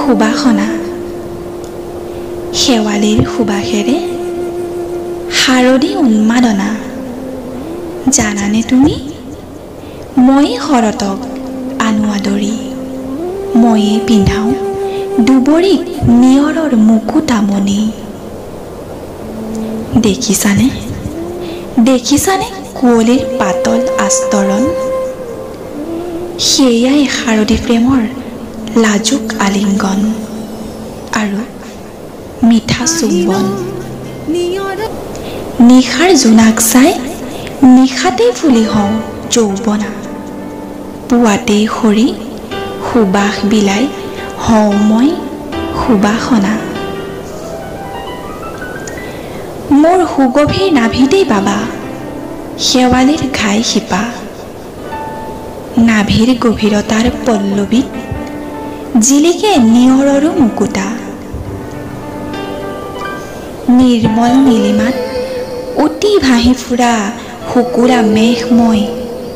সুবাসনা। শেৱালিৰ সুবাসেৰে শাৰদী উন্মাদনা। জানানে তুমি, ময়ে শৰতক আনো আদৰি, ময়ে পিন্ধাওঁ দুবৰীক নিয়ৰৰ মুকুতামণি। দেখিছানে, দেখিছানে কুঁৱলীৰ পাতল আস্তৰণ? সেয়াই শাৰদী প্ৰেমৰ লাজুক আলিংগন আৰু মিঠা চুম্বন। নিশাৰ জোনাক চাই নিশাতেই ফুলি হওঁ যৌৱনা, পুৱাতেই সৰি সুবাস বিলাই হওঁ মই সুবাসনা। মোৰ সুগভীৰ নাভিতেই পাবা শেৱালিৰ ঘাই শিপা, নাভিৰ গভীৰতাৰ পল্লৱীত জিলিকে নিয়ৰৰো মুকুতা। নিৰ্মল নীলিমাত অতি ভাঁহি ফুৰা শুকুলা মেঘময়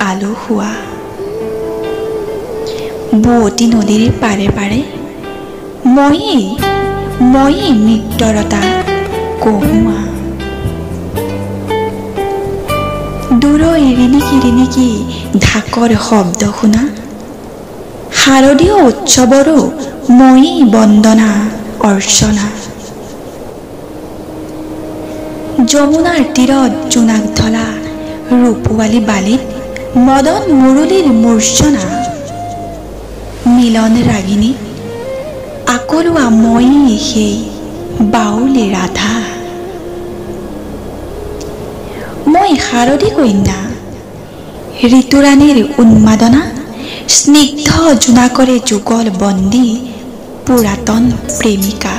আলসুৱা। বোৱতী নদীৰ পাৰে পাৰে ময়েই ময়েই নৃত্যৰতা কহুঁৱা। দূৰৈ ৰিণিকি ৰিণিকি ঢাকৰ শব্দ শুনা, শাৰদীয় উৎসৱৰো ময়েই বন্দনা অৰ্চনা। যমুনাৰ তীৰত জোনাক ঢলা ৰূপোৱালী বালিত মদন মুৰুলীৰ মূৰ্ছনা। মিলন ৰাগিনী আকলুৱা ময়েই সেই বাউলী ৰাধা। মই শাৰদী কন্যা, ঋতুৰাণীৰ উন্মাদনা, স্নিগ্ধ জোনাকৰে যুগল বন্দী পুৰাতন প্ৰেমিকা।